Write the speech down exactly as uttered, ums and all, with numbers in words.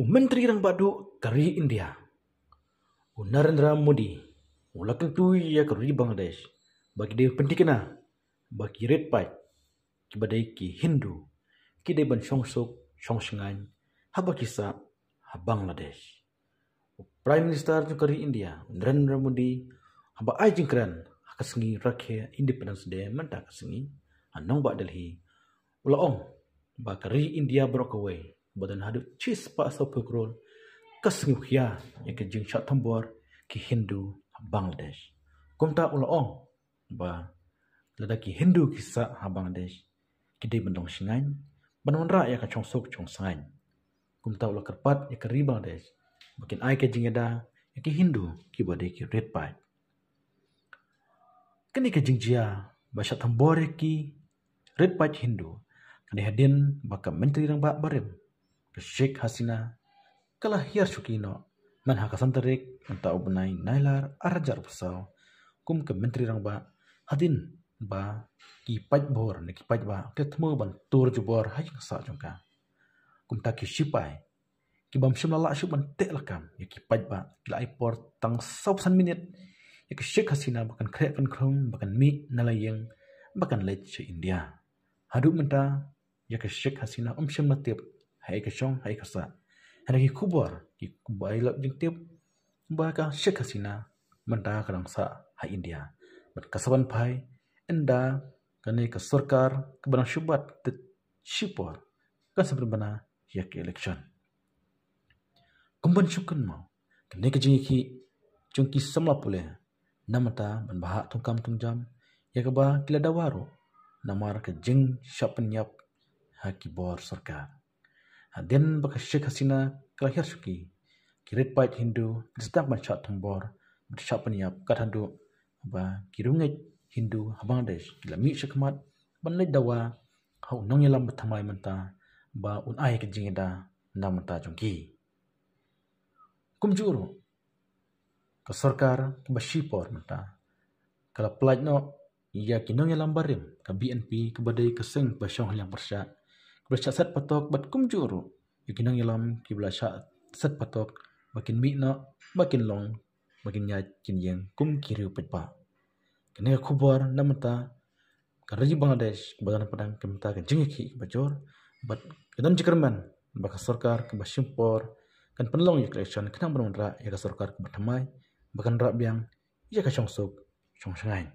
U Myntri Rangbah Duh ka ri India, u Narendra Modi, u la kyntu ïa ka ri Bangladesh ba ki dei pynthikna ba ki rit paid kiba dei ki Hindu ki dei ban shong suk shong shngaiñ haba ki sah ha Bangladesh. U Prime Minister jong ka ri India, u Narendra Modi, haba ai jingkren ha ka sngi rakhe Independence Day mynta ka sngi ha nongbah Delhi, u la ong ba ka ri India baroh kawei ba don haduh shispah sawphew klur ka sngewkhia ïa ka jingshah thombor ki Hindu ha Bangladesh. Kumta u la ong ba lada ki Hindu ki sah ha Bangladesh, ki dei ban long shngaiñ ban wanrah ïa ka shong suk shong shngaiñ. Kumta u la kyrpad ïa ka ri Bangladesh ba kin ai ka jingïada ïa ki Hindu kiba dei ki rit paid. Kane ka jingjia ba shah thombor ïa ki rit paid Hindu ka dei hadien ba ka Myntri Rangbah barim, ka Sheikh Hasina, ka la hiar shuki noh man ha ka san tarik mynta u bnai Nailar ar hajar arphew saw kum ka Myntri Rangbah, hadien ba ki paidbor ne ki paidbah ki la thmu ban tur jubor ha ïing sah jong ka. Kumta ki sipai ki bym shym la lah shuh ban teh lakam ïa ki paidbah ki la ai por tang sawphew san minit ïa ka Sheikh Hasina ba kan khreh kan khrung ba kan mih na la ïing ba kan leit sha India. Haduh mynta ïa ka Sheikh Hasina um shym la tip ha ïa ka shong ha ïa ka sah. Hynrei ki khubor ki bai lok jingtip ba ka Sheikh Hasina mynta ka dang sah ha India. Bad ka sa ban phai ynda kane ka sorkar kaba dang shu bat te shipor kan sa pynbna ïa ka election. Kum ban shu kynmaw, kane ka jingïakhih jong ki samla pule na mynta ban bha thungkam thungjam ïa kaba ki la dawa ruh namar ka jingshah pynïap ha ki bor sorkar. Hadien ba ka Sheikh Hasina ka la hiar shuki, ki rit paid Hindu ki la sdang ban shah thombor bad shah pynïap kat haduh ba ki riewngeit Hindu ha Bangladesh ki la mih shakhmat ban leit dawa ha u nongïalam ba thymmai mynta ba un ai ka jingïada na mynta jong ki. Kumjuh ruh ka sorkar kaba shipor mynta ka la pyllait noh ïa ki nongïalam barim ka B N P kaba dei ka seng ba shong ha liang pyrshah, kaba la shah set patok bad kumjuh ruh ïa ki nongïalam kiba la shah set patok ba kin mih noh ba kin long ba kin ïaid kin ïeng kum ki riew paidbah. Kane ka khubor na mynta ka ri Bangladesh kaba don hapdeng ka mynta ka jingïakhih kaba jur bad ka don jingkyrmen ba ka sorkar kaba shim por kan pynlong ïa ka election khnang ban wanrah ïa ka sorkar kaba thymmai ba kan rah biang ïa ka shong suk shong shngaiñ.